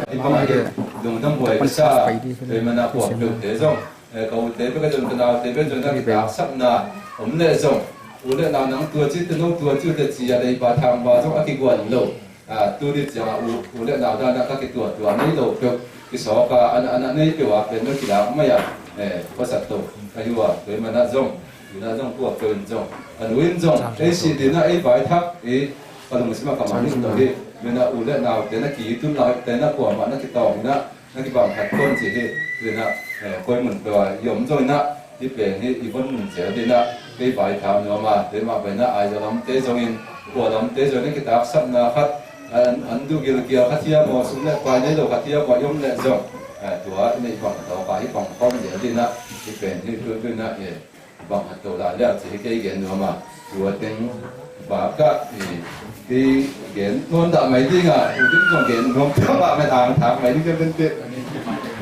Ei, pai, pai, pai. Lungdam buai ka sa. Ei, mana puak peuh te zong. Eh, ka u te peuh ka zong, ka nau te peuh zong na kitaksakna om leh zong. U le nau nang tua ci, te no tua ci, te ci a dei pa thang ba zong a kiguan lo. Ah, tuni ciang a u, u le nau dan a ka kituahtuah nei lo peuh, kisawk a, an, an, a nei peuh a, pen no kilak mai a, eh, pasat to. Ka hi ua, tua hi mana zong, ina zong kua peuh in zong. A nu in zong, ei si dina, ei vai thak, ei, ka lungsim a ka mangngilh lo hi. Mina u le nau te na kitun lai, te na kuamah na kitawng ina, na kibang khat tuan ci hi, ina, eh, koi mun peuh a, i om zong ina, Hih pen hi i von mun zel ding ah, kei vai thau nuam a, kei mah pen ah Aizawl lamte zongin, kua lamte zongin a kitaksakna khat, an, an duh gilkial khat hiam maw, sum le pai nei lo khat hiam maw, i om leh zong, eh, tua i neih bang tawk a, hih bang khawm zel ding ah, hih pen hi tuntun ah, eh, bang khat to lai liang ci hi kei gen nuam a, tua teng bak ah, eh, Kei gen nuam dah mai ding a, u Dim zong gen nuam piak mah, men ang thak mai ding ka ben teh.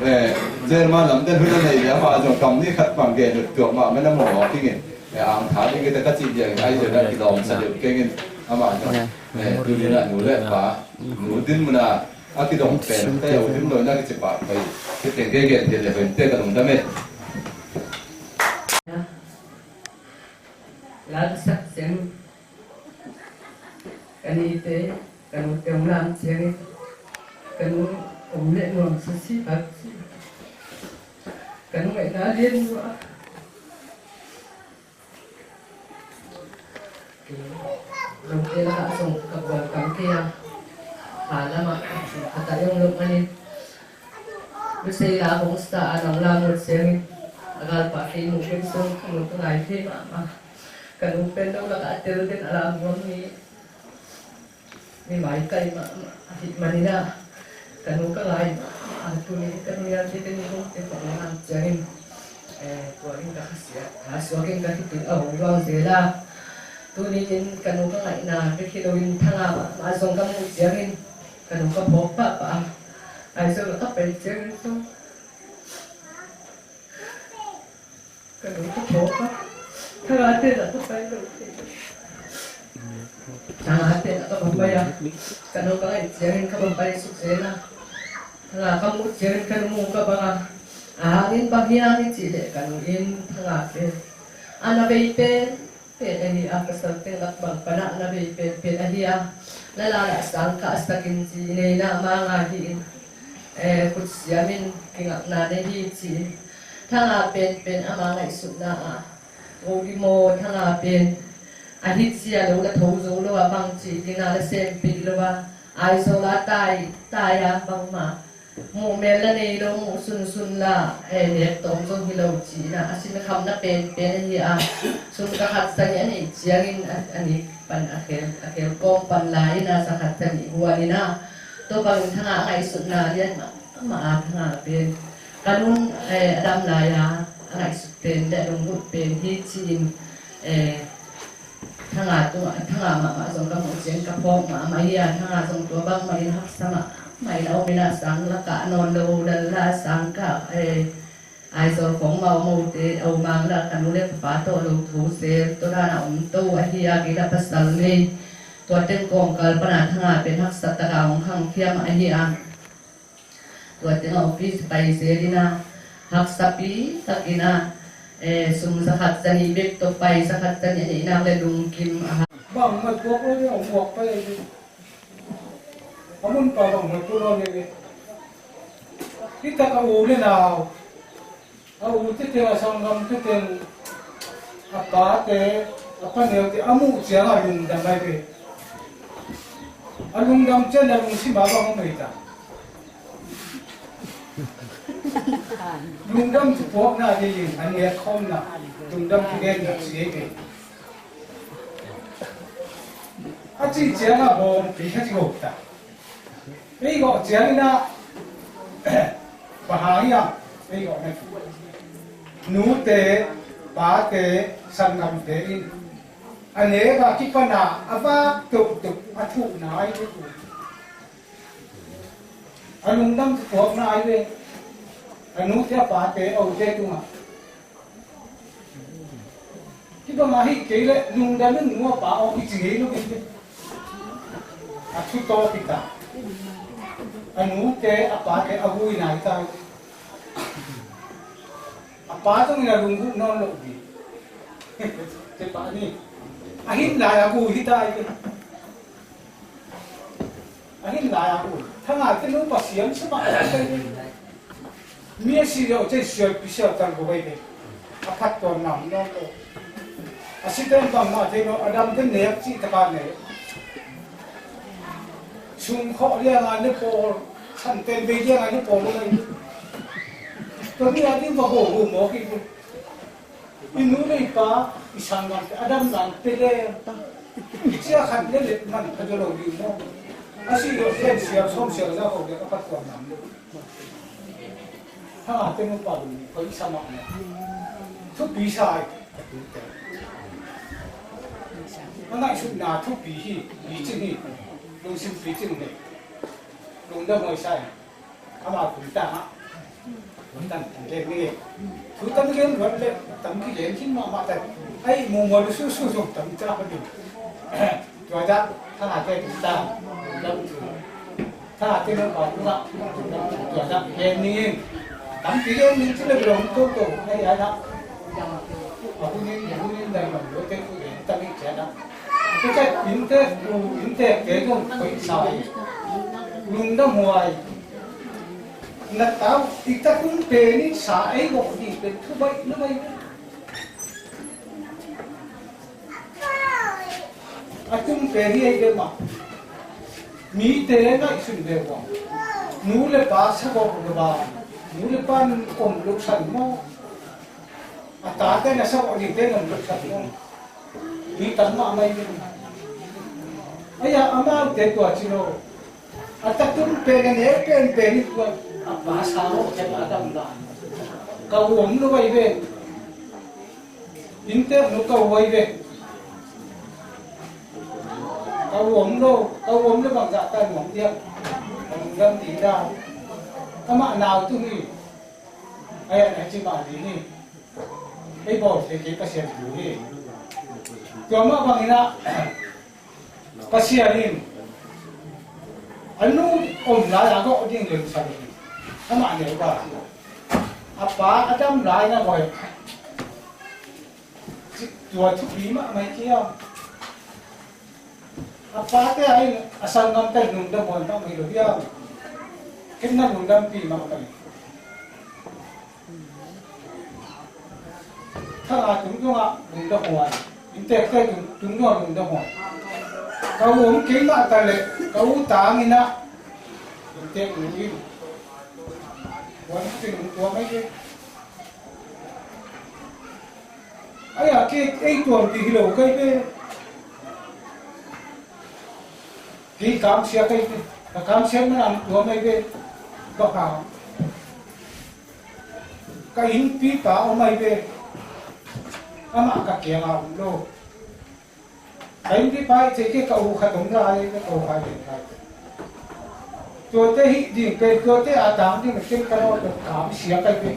Eh, Jerman lam den hun a nei lia mah zong kam ni khat bang gen ut tuak mah, men a mawk mawk ding in. Eh, ang thak ding kei te ka cih diang, ai zong a kilawm sa deuh keng in. Amah zong, eh, tu ni na nu le pa, nu din mun a, a kidong pen, te u Dim lo na kici pah pai. Kei teng kei gen te le pen te ka lungdam e. Lalsak seng. Ka nite, ka nute hong lam ciangin, ka nu om leh nuam sisi bak ci. Ka nu ngaihna lian lua. Lawmte lakah zong ka bual kam kei a. Kha lamah, khat ah zong lawm manin. Lusei la hong sa a nong lam ngut ciangin, a galpah kei muh pen zong ka nu ka ngai thei mahmah. Ka nu pen lo lakah a tel den a lam nuam ni. Mi maitai mahmah ahih manin ah, ka nu ka ngai mahmah a, tuni in ka nu Liante ka ni hong te ka nang ciangin, eh, tua in ka khasiat, kha suak in ka khitui a hong luang zel a. Tuni in ka nu ka ngaihna bek hi loin Thanga mahmah zong ka muh ciangin, ka nu ka phawk pahpah a. Aizawl ka pai ciangin zong Ka nu ka phawk a, Thanga te na ka pai lo. Thanga te na ka va pai a, ka nu ka ngaih ciangin ka va pai suk zel a. Thanga ka muh ciangin ka nu mu ka bang a. A hangin bang hiam i cih leh ka nu in Thanga pen a na vei pen pen ahi a, pasal teng lak bang pan a na vei pen pen ahi a. Na la lah sang ka a sak in ci, nei na ma nga hi in. Eh, khut siam in kingakna nei hi ci. Thanga pen pen ama ngaihsutna ah, Godimaw Thanga pen a hih sia lo la tho zo lo a, bang ci ding a la sempih lo a, Aizawl a tai tai a bangmah muh mel la nei lo, muh sunsun la, eh, nek tawm zong hi lo ci-in a, a sin khamna pen pen ahi a, sun ka khat sa nih a neih ciangin a, a nih pan a khel, a khel kawm pan lai-in a, sa khat sa nih huan in a, tua bangin Thanga a ngaihsutna lian mah mah a, Thanga pen ka nun, eh, a dam lai-a a ngaihsut pen le a lunggulh pen hi ci-in, eh, Thanga tungah, Thanga mahmah zong ka muh ciang ka phawk mahmah hi a, Thanga zong tua bangmah in haksa mahmah in a om in a, sang lakah a nawn lo lala, sang kah, eh, Aizawl khawng mah om, a u te, a u Mang la ka nu le ka pa tawh lo tho zel, tua dan a om to ahi a, kei la pasal nei. Tua teng kawmkal pan a Thanga pen haksa tak a hong khangkhia mah ahi a. Tua teng a office pai zel in a, haksapi tak in a, eh, sum za khat za nih bek tawh pai, za khat za nih a neih nak le lungkim a ha. Bang mat buak lo ni, a muak pai a ni. A mun pa bang mat buak lo ni. Hi tak a u le nau, a u te teng, a sanggam te teng, a pa te, a pa neu te a muh ciang a lungdam ai ve. A lungdam ciang a lungsim a bang om ei ta. Lungdam thupuakna dingin a nekkhawmna, lungdam thugenna ci ei ve. A cih ciang a bawmpi kha ci gawp ta. Ei gawh ciangin ah, bang hang hiam, ei gawh na nute, pate, sanggamte in a nek a kipan a, a vak toktok a thuhna ai ve. A lungdam thupuakna ai ve. A nute, a pate, a ute tungah Hih bangah hih kei leh lungdam in nu a pa aw kici ngei lo in. A thu tawp hi ta. A nute a pate a vui nai ta. A pa zongin a lungguh nawn lo ding. Tua pa ni a hin lai a vui hi ta. A hin lai a vui. Thangah te nu Pasian sumah mi a si lo cei sial pi sial tal go bai ve. A phat tuan nam nawn lo. A si ten bangmah thei lo, a dam ten nek cih taka nek. Sum khawh lianga ne pawl, san ten bei lianga ne pawl lo mai. Tua ni a ding va go go mawk i bu. I nu le i pa, i sanggamte a dam dan pe le. I cia khat le let man pha lo ding maw. A si lo ten sial sawm sial za ko le a phat tuan nam lo. Thangah te nupa ding ni koi sa mah na. Thupi sa ai. A ngaihsutna thupi hi, picing hi. Lungsim picing hi. Lungdam huai sa ai. Amah kum tang ah. Kum tang kum tang ni. Thu tam gen ruat le tam ki gen khin mahmah ta. Ai mu mu lu su su zong tam ta pa ding. Tua dah, thangah te kum tang. Thangah te nupa kum tang. Tua dah gen ni. Tampi gen ni ci le lawm toto. Ai ai dah. A hun in, a hun in dai man lo te ku gen tam i cia dah. Tua cia inntek tu, inntek te zong koih sa hi. Lungdam huai. Na tau, i ta tung pen in sa ei gawh ding pen thu baih na baih. A tung pen hi ei ve mah. Mite ngaihsun ve uang. Nu le pa sa gawh lo ba. Nu le pa om lo san maw. A tate na sa gawh ding te om lo san maw. Mi tam mahmah hi. Ai-a amaute tua ci lo. A ta tung pen a neu penpen hi tua. A pa sa lo ciang a dam dan. Ka u om lo vai ve. Inntek nu ka u vai ve. Ka u om lo, ka u om lo bangzah ta nuam diam. Ka lungdam ding dan. Amah nau tu hi. Ai-a na ci mah ding hi. Ei bawl thei kei Pasian thu hi. Tua mah bangin ah Pasian in a nu om lai a gawh ding lemsa lo hi. Amah neu ba a pa a dam lai na gawh. Tua thupi mahmah hi kei a. A pate a in a sanggamte lungdam huai mahmah hi lo hiam? Kei na lungdampi mahmah hi. Thangah tung zongah lungdam huai. Inntekte tung, tung zongah lungdam huai. Ka u om kei mah ta leh ka u tangin ah inntek nu in huai in tung tua mai kei. Ai-a kei ei tuampi hi lo kai ve. Kei kamsia kai ve. Ka kamsia man ang tua mai ve. Baka ka innpipa om mai ve. Amah ka kianga om lo. Ka innpipa i thei kei ka u khat om lai, ka ko kha len lai. Tuate hih ding pen, tuate a tang ding pen ka lawh kamsia kai ve.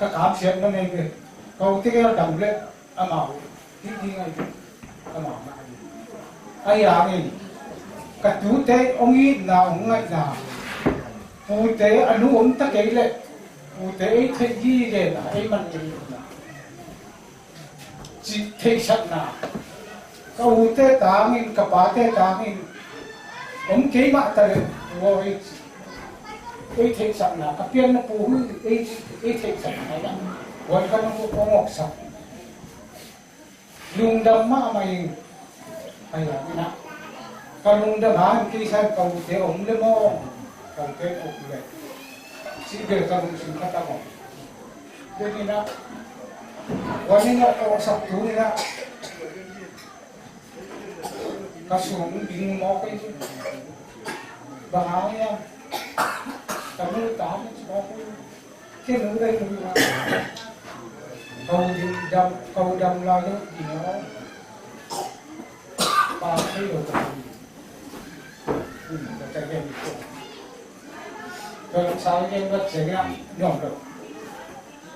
Ka kamsiat na nei ve. Ka u te kei a dam le amau hih ding ai ve. Amau na ai ve. Ai angin ka tute hong itna hong ngaihna, pute a nu om ta kei leh pute ei theih hi lena ei man kei lena. Cih theihsakna, ka ute tangin, ka pate tangin om kei mah ta leh, ei theihsakna, ka pianna pu hi, ei, ei theihsakna hi a, huai ka nong awksak. Lungdam mahmah ing. Ai-a, ina ka lungdam hang kei san ka ute om le maw, ka ute om le. Cih bel ka lungsim khat a maw. Tua ina, huai ina ka awksak tu ina ka sung ding maw kei. Bang hang hiam? Ka nu ta ni ci maw kei. Ken nung dai nung na. Kau dam, kau dam lai lo ding a. Pa thei lo ka dam. Hmm, ka ta gen ko. Tua lam sang gen vat ciangin ah nuam lo.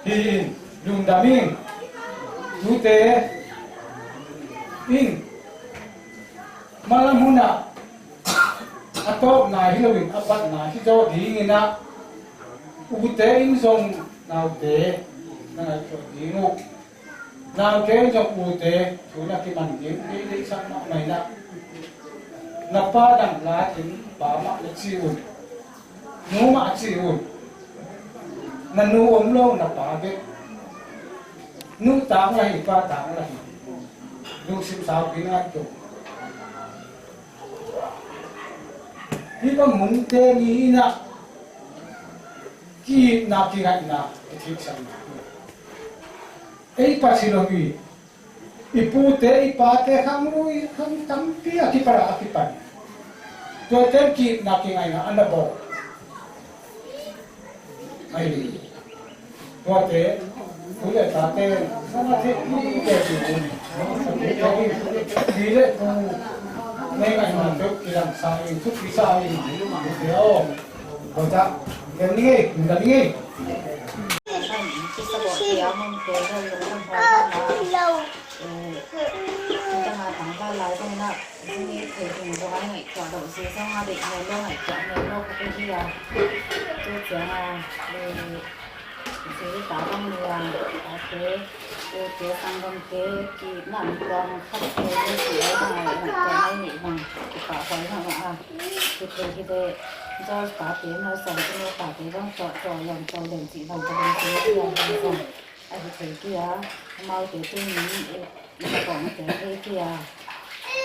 Hi in, lungdam in. Tute in malam hunah a tawpna hi loin a patna hi zaw dingin ah ute in zong naute na ngaihtuah ding uh. Naute in zong ute thu na kiman ding, kei deihsak mahmah in ah na pa dang la in pa mah na ci un. Nu mah ci un. Na nu om lo na pa bek. Nu tang la hi, pa tang la hi. Lungsim saupi ngai tu. Hi bang munte ni in ah ki-itna kingaihna i thiksanna. Ei pa si lo hi. I pute, i pate khang lui, khang tampi a kipan a kipan. Tuate ki-itna kingaihna a na bawl. Ai, tuate, tu le tate, sana te, tu le tu. Tu le tu, nei ngaihna tu, kilang sa in, tu ki sa in, tu le o. Kau tak, kau ni, kau ni. Midang a tangval lai zong inah, zong i thei ding zong a i ngaihtuah loh zi zong a deih mel lo, ngaihtuah mel lo ka pe hi a. Tu ciang a, zi ta bang ni a, tate, tute, sanggamte, ki nam tuang khat te ni si a, ngaihtuah mai ni bang, ki pahhuai bang a, ki thei hi de, George tate, Nelson, ki no tate bang, tuah, tuah, yam, tuah, lem, ci bang, ka bang, ci bang, ci bang, a hi thei kei a, amaute tuni in, eh, i ka kong a te thei kei a,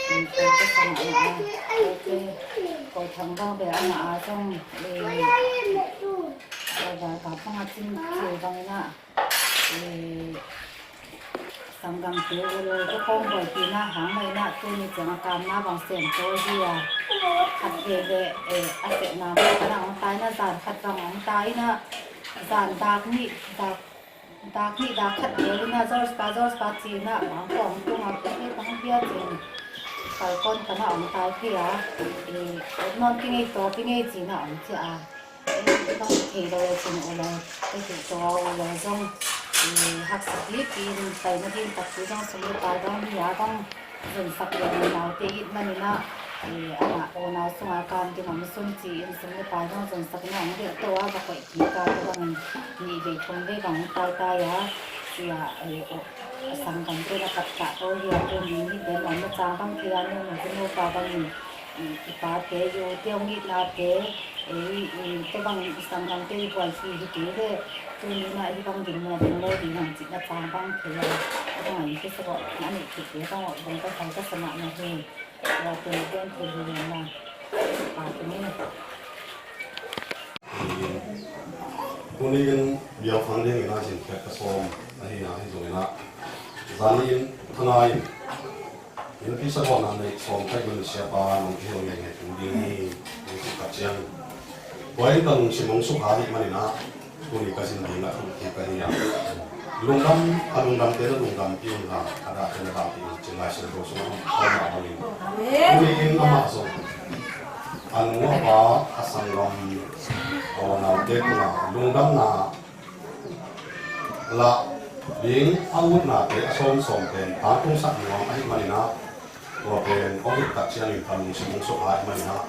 eh, kei ka sa ngah ngah a, kei kei, koi thang bang bel a ngah a zong, eh, eh, vai ka pang a cin cil bang in a, eh, sanggamte ul ka kong buaipihna hang mah in a, tuni ciang a kamna bang sem tawi hi a, khat veve, eh, a sehna bang ka na ong tai na zan khat bang ong tai na, zan dak nih, dak Dak nih dak khat bel in a George pa, George pa ci in a, mangkawng tungah pia, pang pia ci in. Kalkawn pan a ong tai phei a, eh, nawn kingei taw kingei ci in a ong ci a. Eh, bang thei lo e ci in u lo, eh, thei taw u lo zong, eh, haksa pipi in taina ding takpi zong sum le pai dong hi a bang. Zonsak leh naute it manin ah, eh, a ngah unau sungah kan ding om sun ci-in sum le pai zong zonsak in ah hong gelh to a, va koih kik a, tua bangin nih vei thum vei bang hong taitai a, tua a, eh, a sanggamte na kapkah to hi a, tuni hih den om na cang bang thei a, nu nu te nupa bangin, eh, i pate i ute hong itnate, eh, eh, tua bangin i sanggamte i buaipih hi kei leh, tuni in ah hih bang ding na ding lo ding hong cihna cang bang thei a, tua bangin kisa bawh na nih kik te bang awh bang ka thai ka sa mahmah hi. Tua pen pen thei hi leng la. Pa tuni. Tuni in bial thang ding in a zin pek ka sawm ahi a, hi zong in a. Zan in thana in. In pisa kawm na nei sawm thai gun siapa nong kihel ngei ngei tung ding hi. Ni si ka ciang. Tua in ka lungsim hong sukha hi manin ah, tuni ka zin ding ah thuk hi ka hi a. Lungdam, a lungdamte na lungdampi un la, a dahte na dahpi un, cin Lai Siangtho sungah om, om a om in. Tuni in amah zong a nu a pa, a sanggam, a unaute tungah lungdamna lah ding a utnate a sawmsawm pen tangtungsak nuam ahih manin ah, tua pen hong it tak ciangin ka lungsim hong sukha ahih manin ah,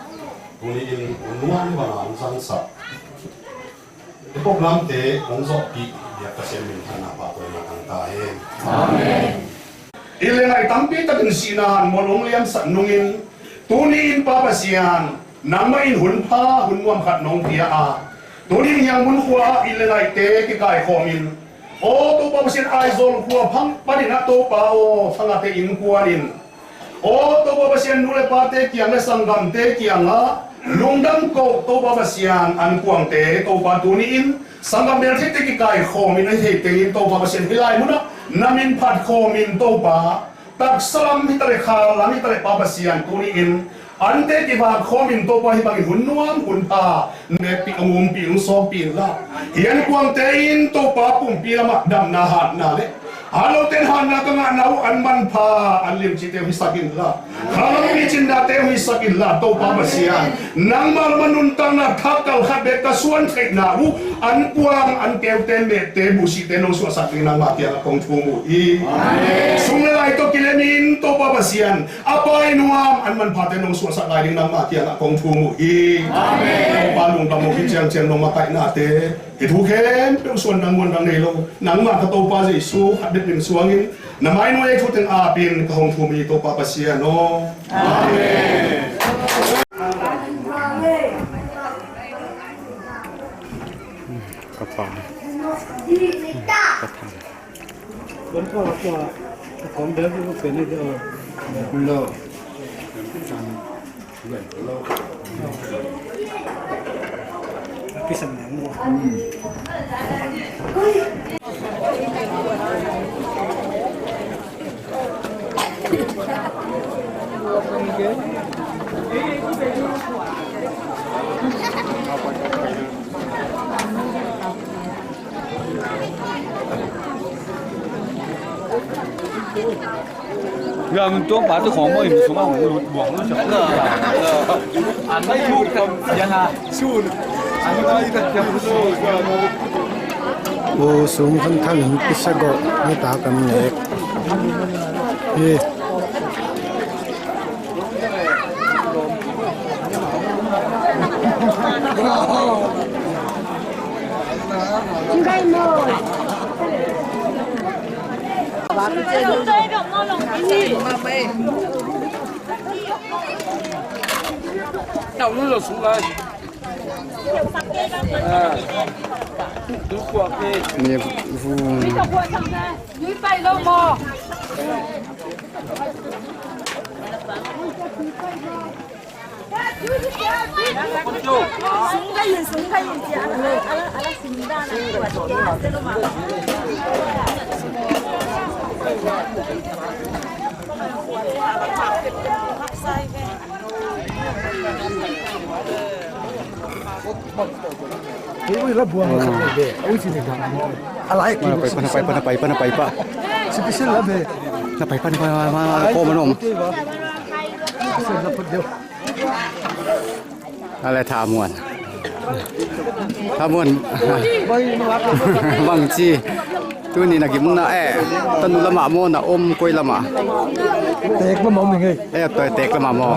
tuni in hun nuam bangin hong zangsak i programte hong zawhpih biak Pasian minthanna pahtawina tang ta hen. Amen. I lengai tampi takin sihna han mual hong liamsak nungin, tuni in Pa Pasian, nangmah in hun pha hun nuam khat nong pia a, tuni in Yangon khua ah i lengaite kikaikhawm in, aw Topa Pasian, Aizawl khua phang panin ah Topa aw, Thangate innkuan in, aw Topa Pasian, nu le pate kiang le sanggamte kiangah lungdam ko Topa Pasian, ankuangte Topa tuni in sanggam meltheite kikaikhawm in a hih theih tengin Topa Pasian, hih lai munah na min phat khawm in Topa, taksa lam hi ta leh kha lam hi ta leh Pa Pasian, tuni in ante kivak khawm in Topa, hih bangin hun nuam hun pha nekpih, hong umpih hong sawmpih inla, hih ankuangte in Topa pumpi lamah damna hatna le Hanglote'n hanna ka ngahna uh an manpha, an limcite uh hisak inla, khanglami cinnate uh hisak inla, Topa Pasian, nangmah lam a nuntakna thak kal khat bek ka suan theihna uh an puang, an keute, mehte, buhsihte nong suahsak ding nangmah kiangah kong thum uh hi. Sum le lai tawh kilemin Topa Pasian, a pai nuam an manphate nong suahsak lai ding nangmah kiangah kong thum uh hi. Topa, lungdam uh hi. Ciangciang nong makaihnate, hih thu khempeuh suan dang muan dang nei lo, nangmah ka Topa Jesu khat bek min suangin na mai nuai-a thu teng apin ka hong thum hi, Topa Pasian aw. Amen. Ka pa. Ka pa. Yang tuang pa tu khong mo, in sung ang lut buang lu siap. An mai lut kam yang ha. Sun. An mai lut kam sun. U sung khan thang in pisa go ni ta kam nek. Ye. Tau lu lo sung lai. Ni vun. Ui, la buang khat ve. Ui, sini dah. Alai ki. Pana pai, pana pai, pana pai, pana pai pa. Special la ve. Na pai, pana pai, pana pai, ko manom. Special la put deu. Ale thamuan. Thamuan. Bangci. Tuni na gimna e. Tanu lama mo na om koi lama. Tek lama om nge. E, toi tek lama mo.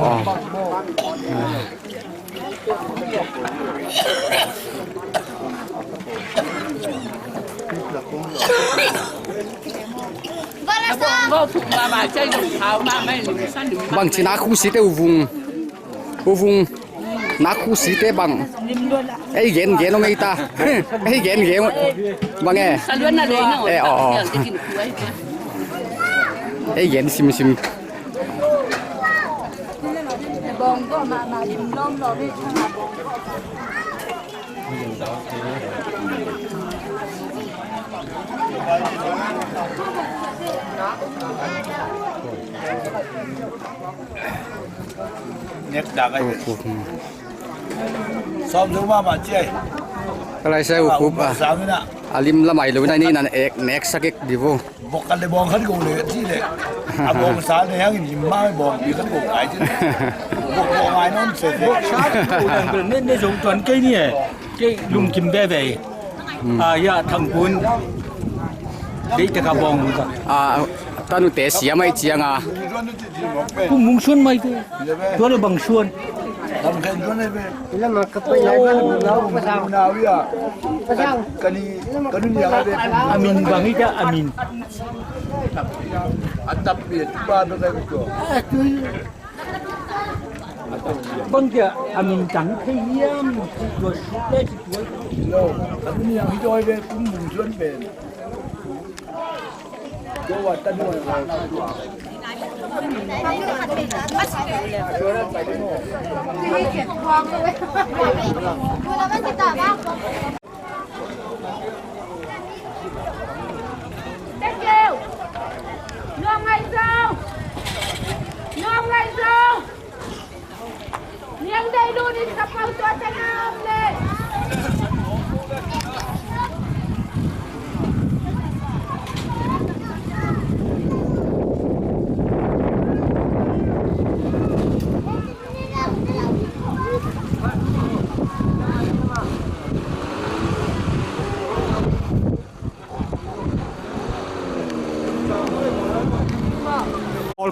Bangci na khusi te uvung. Uvung. Na khusi te bang. Ei gen gen ong ei ta. Ei gen gen bang e. E, o, o. Ei gen sim sim. Nek dak ai. Sawm zo mahmah ciai. Ka lai sai u khup a. Sang ina. A lim lamai lo na ni nan ek nek sak ek di vo. Bawng khat le bawng khat go le ci le. A bawng sa le hang in lim ma bawng pi khat go kai ci. Bawng bawng ai non se se. Bawng sa go le ne ne zong tuan kei ni e. Kei lungkim veve. A ya thang kun. Dei te ka bawng ka. A tanu te siam ai ciang a. Kum mung suan mai te. Tua le bang suan. Lam khen suan ai ve. Lam ka pai lai ba lau pa sang. Na wi a. Pa sang. Kani kani ni ai ve. Amin bang ita amin. A tap bi ba do kai ko. Bang kia amin tang thei hiam. Tua su te tua. Lo. Kani ni ai ve kum mung suan ve. Niang dei lu nin ka pau tua te na om le.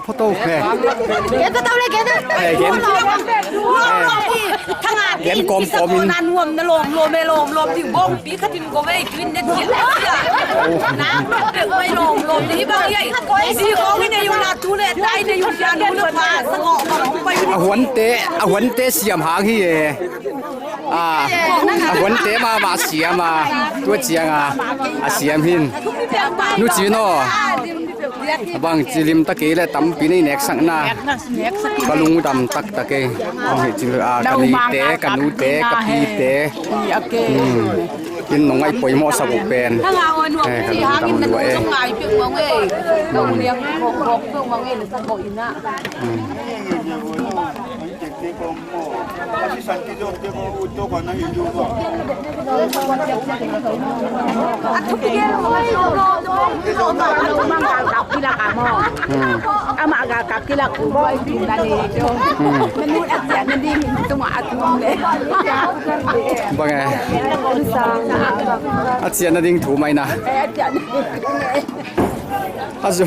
Photo he. Gen ta tau le, gen ta. Eh, gen. Thanga gen kawm kawm in. Nuam na lawm lawm e, lawm lawm ding bawngpi khat in ko vei, tuin ne thiam. Na pek mai lawm lawm ding bang yai. Si ko ngi ne yu na tu le tai ne yu ya nu le pa sa ko. A huante, a huante siam hang hi e. A, a huante mahmah siam a, tua ciang a, a siam hin. Nu Cin aw, a bang cilim ta kei le tampi nei neksakna. Ka lungdam taktak e. Hong hi cil a, ka nite, ka nute, ka pite. Hmm. In nong ngaih poimawh sak uh pen. Eh, ka lungdam lua e. Hmm. Bang e. A cian nading thu mai na. A zu.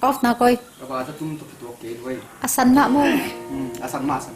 Off na koi. A san na mo. Hmm, a san ma, a san.